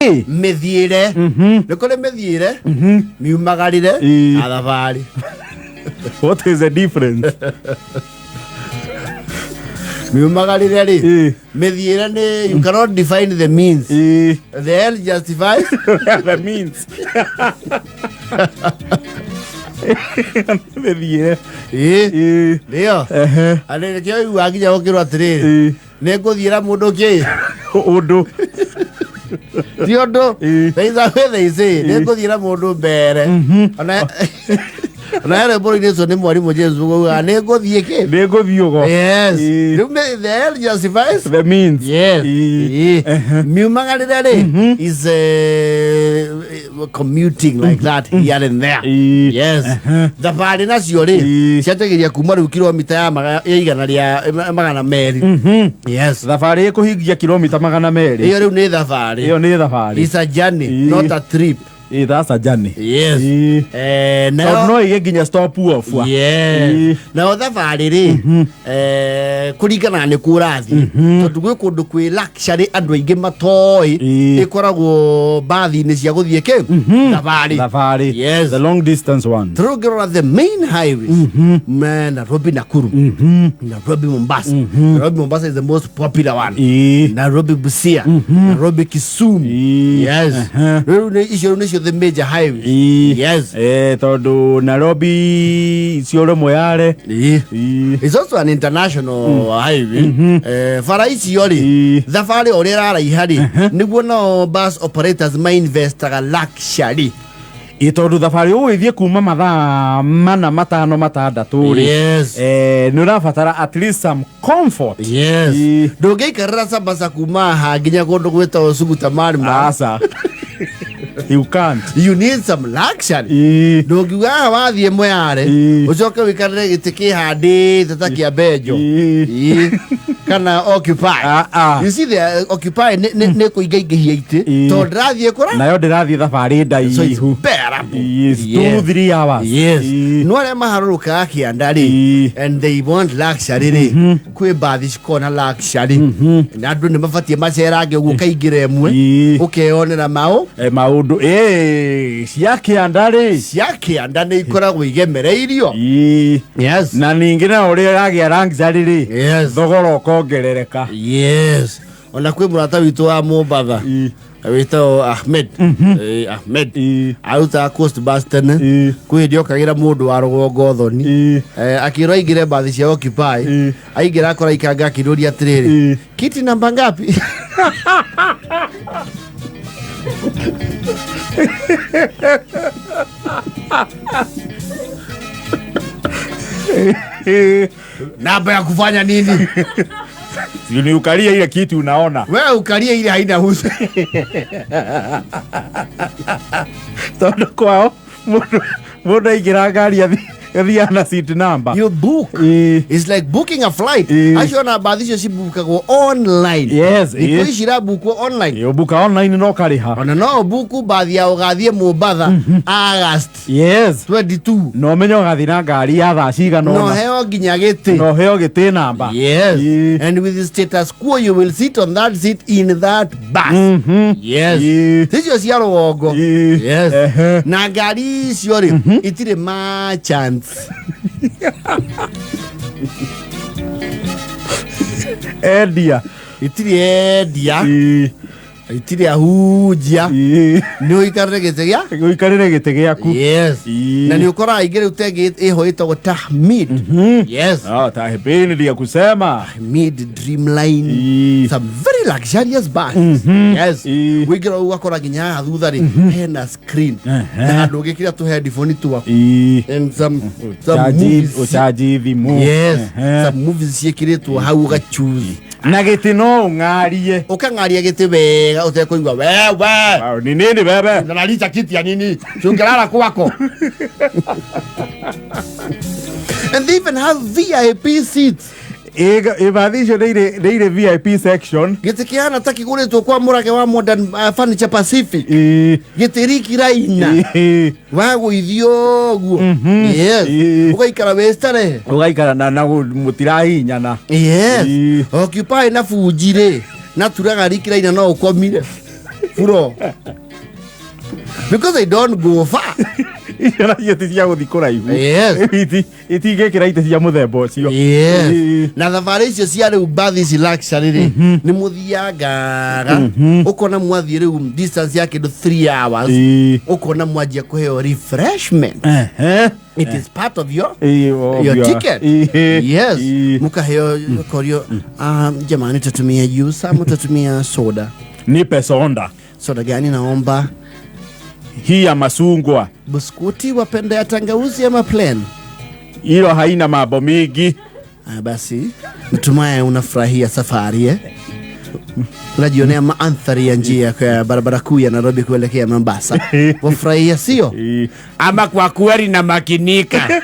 Mĩthiĩre, nĩ kũrĩ mĩthiĩre, miumagarĩre na thabarĩ. What is the difference? Miumagarĩre rĩ, mĩthiĩre nĩ you cannot define the means. The end justifies the means. Mĩthiĩre. Nĩyo. Andũ nĩkĩo iguaga nginya gũkĩrwo atĩrĩrĩ, nĩ ngũthiĩra mũndũ kĩ Ũndũ. Ti ũndũ. There is a way they say nĩ ngũthiĩra mũndũ mbere. Ona he rwĩmbo-inĩ ũcio nĩ mwarimũ James ugaga nĩ ngũthiĩ kĩ. Nĩ ngũthiĩ ũgo. Yes. Rĩu the end justifies the means. Yes. Miumagarĩre rĩ is commuting like that here and there. Yes. Thabarĩ nacio rĩ cianjagĩria kuma rĩu kilomita ya 102. Yes. Thabarĩ ĩkũhingia kilomita 200. Ĩyo rĩu nĩ thabarĩ. Ĩyo nĩ thabarĩ. It's a journey, not a trip. That's a journey. Yes. Tondũ Nayo no ĩgĩe nginya stop off. Yes. Nayo thabarĩ rĩ, kũringana na nĩ kũ ũrathiĩ, tondũ gwĩ kũndũ kwĩ luxury andũ aingĩ matoĩ, ĩkoragwo mbathi-inĩ cia gũthiĩ kĩ thabarĩ. Thabarĩ. Yes. The long distance one. Tondũ ũngĩrora the main highways, Nairobi Nakuru, Nairobi Mombasa, Nairobi Mombasa is the most popular one, Nairobi Busia, Nairobi Kisumu. Yes. Rĩu icio rĩu nĩcio the major highways. Yes. Tondũ Nairobi Isiolo Moyale. It's also an international highway. Bara icio rĩ, thabarĩ o ũrĩa ĩraraiha rĩ, nĩguo nao bus operators mainvestaga luxury. Ĩ tondũ thabarĩ ũgũgĩthiĩ kuma mathaa 4, 5, 6 rĩ, nĩ ũrabatara at least some comfort. Yes. Ndũngĩikarĩra Sambasa kuma haha nginya kũndũ gwĩtagwo Suguta Marima. Aca, you can't. You need some luxury. Ndũngiuga haha wathiĩ Moyale ũcoke ũikarĩre gĩtĩ kĩhandĩte ta kĩa benjo. Kana Occupy. Ah, ah. You see the Occupy nĩ kũingaingĩhia itĩ tondũ ndĩrathiĩ kũra Nayo ndĩrathiĩ thabarĩ So it's ndaihu. bearable. Yes, 2-3 hours. Yes. No arĩa maharũrũkaga kĩanda rĩ, and they want luxury rĩ, kwĩ mbathi cikona luxury na andũ nĩ mabatiĩ macerange ũguo, ũkaingĩra ĩmwe, ũkeyonera maũ Maũndũ cia kĩanda rĩ. Cia kĩanda nĩ ikoragwo igemereirio. Yes. Na ningĩ na ũrĩa ĩragĩa luxury rĩ, thogora ũkongerereka. Yes, ona kwĩ mũrata witũ wa Mombatha wĩtagwo Ahmed. Ahmed arutaga Coast Bus tene. Kwĩ hĩndĩ okagĩra mũndũ wa rũgongo thoni. Akĩrwo aingĩre mbathi cia Occupy. Aingĩra akora ikanga, akĩrũria atĩrĩrĩ, "Kiti namba ngapi?" Namba ya kufanya nini? Si ni ukalie ile kiti unaona. Wewe ukalie ile haina husu. Tondũ kwao mũndũ aingĩra ngari athiaga na seat number. You book. It's like booking a flight. Acio na mbathi icio cibukagwo online. Thikũ ici irabukwo online. Ũbuka online no ũkarĩha. Ona no ũbuku mbathi ya ũgathiĩ Mombatha August 22. Na ũmenye ũgathiĩ na ngari ya thaa cigana no ũna. Heo nginya gĩtĩ. Na ũheo gĩtĩ namba. Yes. And with the status quo you will sit on that seat in that bus. Yes. Icio cia rũgongo. Yes. Na ngari icio rĩ, itirĩ merchants. Endia. Itirĩ endia. Itirĩ ahunjia. Nĩ ũikarĩre gĩtĩ gĩa ũikarĩre gĩtĩ gĩaku. Yes. Na nĩ ũkoraga aingĩ rĩu tengĩ ĩho ĩtagwo Tahmid. Yes. Ah, tahmid ya kusema. Tahmid, Dreamline. Some very luxurious bus. Yes. Wĩingĩra ũgakora nginya haha thutha rĩ hena screen na handũ ũngĩkĩra tũ headphone twaku and some movies. Ũcaji thimũ. Yes. Some movies ciĩkĩrĩtwo hau ũgachoose. Na gĩtĩ no ũng'arie. Ũkang'aria gĩtĩ wega ũtekũigua wewe. Wow, ni nini bebe? Nalicha kiti ya nini? Si ungelala kwako. And they even have VIP seats. Ĩbathi icio nĩ irĩ VIP section. Gĩtĩ kĩhana ta kĩgũrĩtwo kwa mũrage wa Modern Furniture Pacific. Gĩtĩ rikiraina. Wagũithio ũguo. Yes. Ũgaikara wĩ starehe. Ũgaikara na mũtirahinyana. Yes. Occupy na bunji rĩ, na turaga rikiraina no ũkomire. Floor. Because they don't go far. Icio nacio ti cia gũthiĩ kũraihu. Yes. Itingĩkĩra itĩ cia mũthemba ũcio. Yes. Ĩĩ. Na thabarĩ icio cia rĩu mbathi ici luxury rĩ, nĩ mũthiangaga ũkona mwathiĩ rĩu distance ya kĩndũ 3 hours, ũkona mwanjia kũheo refreshment. It is part of your Ĩĩ, your obvio. ticket. Ĩĩ. Yes. Ĩĩ. Mukaheo korio, jamani, tutatumia juice ama tutatumia soda? Nipe soda. Soda gani naomba? Hii ya masungwa. Biskuti wapenda ya tangauzi ama plain? Hilo haina mambo mingi. Basi natumai unafurahia safari eh? Unajionea maandhari ya njia kwa barabara kuu ya Nairobi kuelekea Mombasa. Wafurahia sio? Ama kwa kweli na makinika.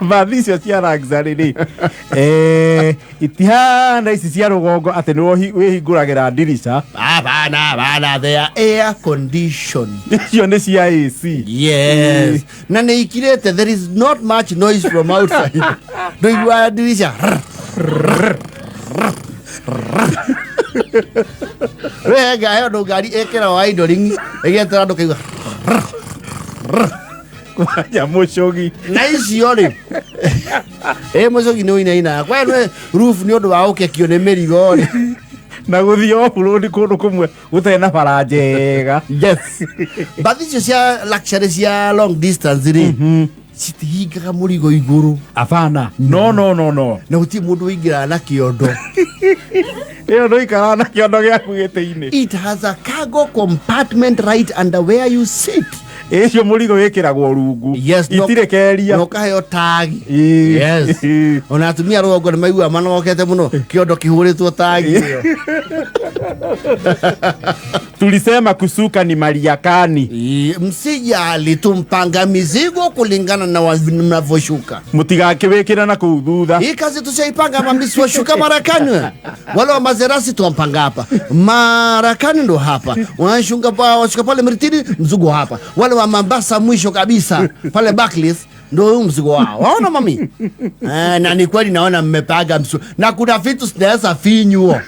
Bathi icio cia luxury rĩ, itihana ici cia rũgongo atĩ nĩ wĩhingũragĩra ndirica. Hapana, bana, they are air conditioned. Icio nĩ cia AC. Yes. Na nĩ ikirĩte, there is not much noise from outside. Ndũiguaga ndirica. Wega, he ũndũ ngari ĩkĩraga idling, ĩgĩetera andũ kaigua. Kwanja mũcũgi. Na icio rĩ, mũcũgi nĩ ũinainaga. Kwa nĩ roof nĩ ũndũ wa gũkekio nĩ mĩrigo rĩ. Na gũthiĩ off-road kũndũ kũmwe gũtarĩ na bara njega. Yes. Mbathi icio cia luxury cia long distance rĩ, citihingaga mũrigo igũrũ. Hapana. No, no, no, no. Na gũtirĩ mũndũ ũingĩraga na kĩondo. Ĩyo ndũikaraga na kĩondo gĩaku gĩtĩ-inĩ. It has a cargo compartment right under where you sit. Icio mũrigo wĩkĩragwo rungu. Yes, itirĩ keria. No kaheo tagi. Ĩĩ. Yes. Ĩĩ. Ona atumia rũgongo nĩ maiguaga manogokete mũno kĩondo kĩhũrĩtwo tagi ĩyo. Tulisema kusuka ni mariakani. Msijali, tumpanga mizigo kulingana na mnavyoshuka. Mũtigakĩwĩkĩre na kũu thutha. Hii kazi tushaipanga, mamisi washuka Marekani. Wale wa Maserati tuwampanga hapa. Marekani ndo hapa. Wanashuka washuka pale Miritini, mzigo hapa. Wale wa Mombasa mwisho kabisa pale Barclays ndo huu mzigo wao. Waona mami? Na ni kweli naona mmepaga msu. Na kuna vitu zinaweza finywa.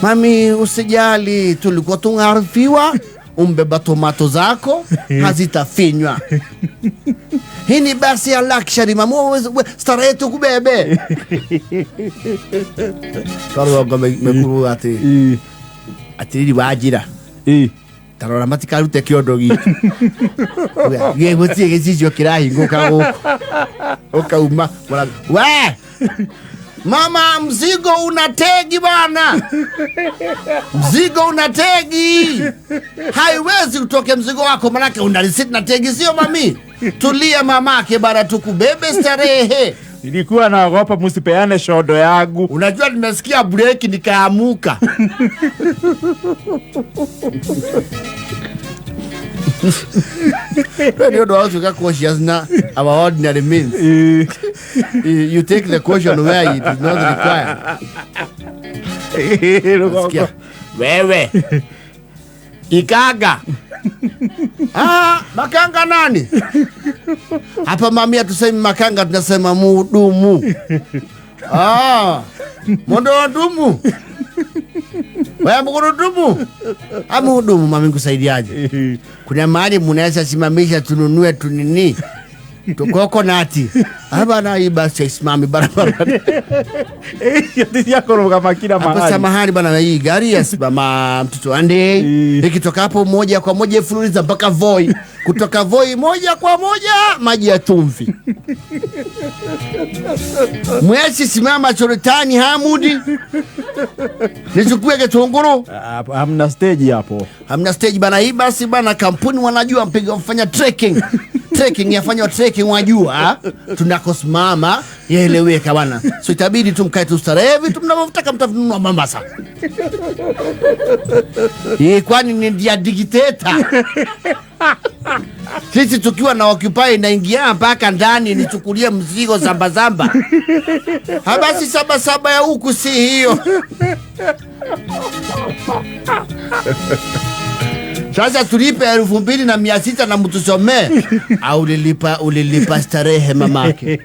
Mami usijali, tulikuwa tungaarifiwa umbeba tomato zako hazitafinywa. Hii ni basi ya luxury mama, starehe tu kubebe. Karwa ngome mekuru ati. Atiriri wajira. Tarora matikarute kĩondo gitũ. Gĩ gũtirĩ gĩcicio kĩrahingũka gũkũ. Ũkauma, we! Mama, mzigo unategi bana. Mzigo unategi. Haiwezi utoke mzigo wako manake una receipt na tegi, sio mami? Tulia mamake bara tukubebe starehe. Nilikuwa naogopa msipeane shodo yangu. Unajua nimesikia break nikaamuka. When you don't have cautious na our ordinary means. You take the caution where it is not required. Wewe. Ikaga. Makanga nani? Hapa mami hatusemi makanga, tunasema muhudumu. Muhudumu. Wewe mhudumu. Mhudumu mami nikusaidiaje? Kuna mahali mnaweza simamisha tununue tunini? Tukokonati. Hapa na hii basi isimami barabara. Hiyo koroga kila mahali. Hapa samahani bana, hii gari yasimama mtoto ande. Ikitoka hapo moja kwa moja ifululiza mpaka Voi. Kutoka Voi moja kwa moja maji ya chumvi. Mwezi simama Choritani Hamudi. Nichukue kitunguru. Hamna stage hapo. Hamna stage bana, hii basi bana kampuni wanajua mpiga mfanya trekking. Trekking yafanywa trekking wajua tunakosimama yaeleweka bana. So itabidi tumkae tu starehe vitu mnavyotaka mtavinunua Mombasa. Kwani ni ndia dictator. Sisi tukiwa na occupy naingia mpaka ndani nichukulie mzigo zamba zamba. Habasi saba saba ya huku si hiyo. Sasa tulipe 2600 na mtusomee. Au ulilipa starehe mamake.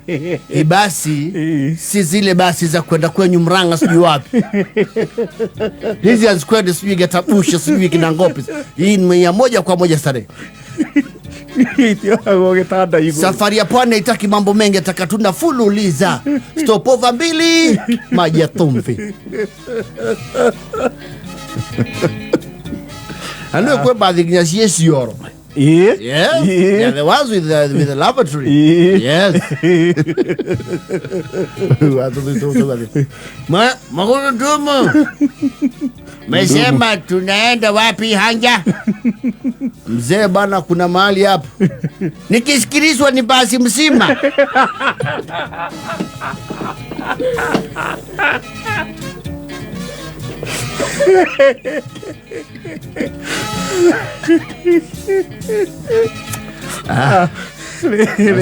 Hii basi si zile basi za kwenda kwenyu Mrang'a sijui wapi. Hizi hazikwenda sijui Getabusha sijui Kinangopi. Hii ni ya moja kwa moja starehe. Itiohagwo gĩtanda igũrũ. Safari ya pwani haitaki mambo mengi, ataka tuna fululiza stopova mbili, maji ya thumvi. Andu kwe bathi nginya ciĩ cioro. Ĩĩ. Yeah. Ĩĩ. Yeah, the ones with the lavatory. Ĩĩ. Yes. Magurudumu. Mesema tunaenda wapi hanja? Mzee bana, kuna mahali hapo. Nikisikilizwa ni basi mzima.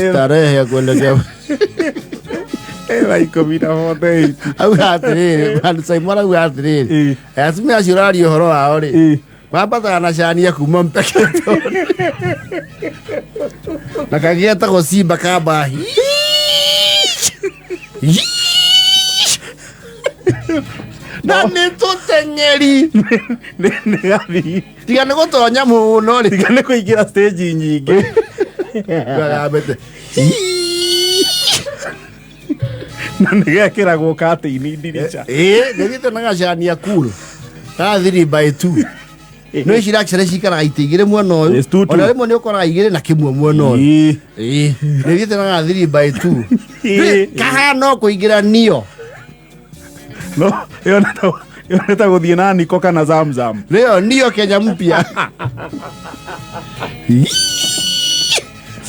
Starehe ya kuelekea Thaa 10 na 48. Auga atiriri, Handũ Simon auga atiriri, atumia acio ũraria ũhoro wao rĩ, mambataga na cania kuma Mpeketoni na kagĩetagwo Simba kamba na nĩ tũteng'eri. Nĩ gathii. Tiga nĩ gũtonya mũno rĩ. Tiga nĩ kũingĩra stage nyingĩ. Gagambĩte. Na nĩ gekĩragwo katĩini ndirica. Ĩĩ, nĩthiĩte na gacania cool ka 3 by 2. No ici luxury cikaraga itĩ igĩrĩ mwena ũyũ. It's two two. Ona rĩmwe nĩ ũkoraga igĩrĩ na kĩmwe mwena ũyũ. Ĩĩ. Ĩĩ, nĩthiĩte na ga 3 by 2. Kahana kũingĩra nio. No ĩyo nĩ ta gũthiĩ na niko kana Zamzam. Nĩyo nio Kenya mpya.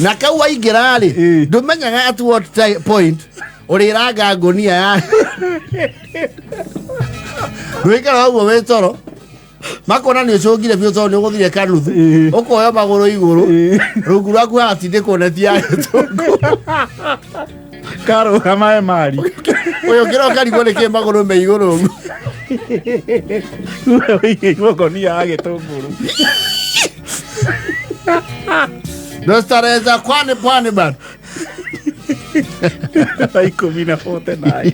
Na kau waingĩra rĩ, ndũmenyaga at what point ũrĩranga ngũnia ya ndũikara ũguo wĩ toro, makona nĩ ũcũngire biũ tondũ nĩ ũgũthire kanuthu, ũkoya magũrũ igũrũ, rungu rwaku haratindĩkwo neti ya gĩtũngũrũ. Karũgama he mari. Ũyũ ũkĩroka rigwo nĩkĩ magũrũ me igũrũ ũguo. Wĩigĩirwo ngũnia ya gĩtũngũrũ. Ndo starehe za kwani pwani bana. Thaa 10 na 49.